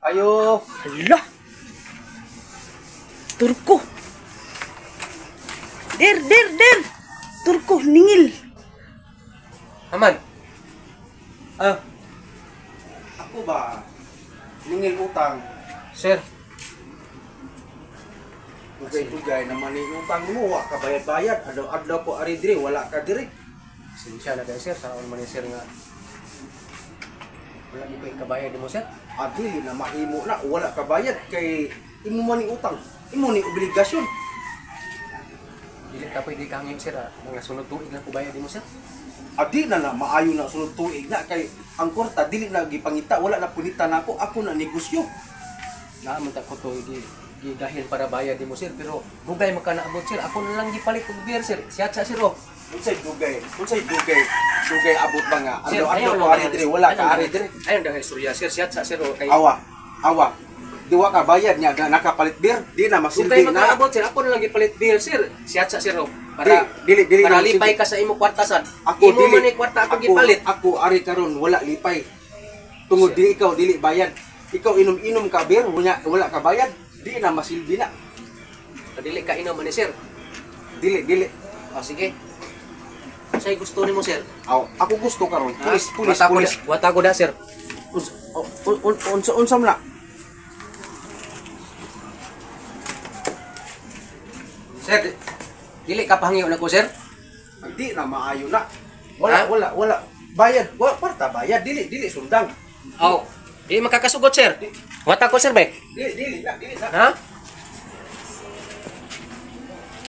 Ayo. Hala. Turko. Der, der, der. Turko, ningil. Aman. Ah, Ako ba? Ningil utang. Sir. Dugay-dugay naman ni utang mo, wa ka bayad-bayad. Adlaw-adlaw ko ari diri, wala ka diri. Sinsya na kayo, sir. Saan man ni sir nga wala mo ko'y kabayad mo, sir. Ah, dili na mahimo na wala ka bayad kay imo man ni utang. Imo ni obligasyon. Dili ka pwede kangyo, sir. Ah. Mga sunod tuig lang ko bayad mo, sir. Adi na na maayo na sunod tuig na kay ang kwarta dili na gipangita, wala na punita nako, ako na negosyo. Naaman ta ko to gi gidahil para bayad mo, sir, pero dugay man ka naabot, sir. Ako na lang gipalit og beer, sir. Siyat sa sir oh. Unsay dugay? Unsay dugay? Dugay abot ba nga? Sir, Adlaw-adlaw ayaw ko lang ari diri, wala ka ari diri. Ayaw dahil istorya, sir. Siyat sa sir oh kay Awa, awa. Di wa ka bayad niya na nakapalit beer, di na dugay masilbi man ka na. naabot, sir. Ako na lang gipalit beer, sir. Siyat sa sir oh. Para Dili, dili, dili para na lipay masilbi. ka sa imo kwarta sad. Ako Imo dili man ni kwarta ako gipalit. Ako ari karon wala lipay. Tungod Sir. di ikaw dili bayad. Ikaw inom-inom ka beer, wala, wala ka bayad, di na masilbi na. Dili ka inom man ni sir. Dili, dili. O sige. Say gusto nimo, sir. Aw, ako gusto karon. Pulis, pulis, Wata ko pulis. Wata ko da, sir. Unsa unsa unsa man na? Sir, dili ka pahangyo na ko, sir. Di na maayo na. Wala, Ha? wala, wala. Bayad, wala kwarta bayad, dili, dili sundang. Oh, di makakasugot, sir. Wata ko, sir, be. Dili, dili na, dili na. Ha?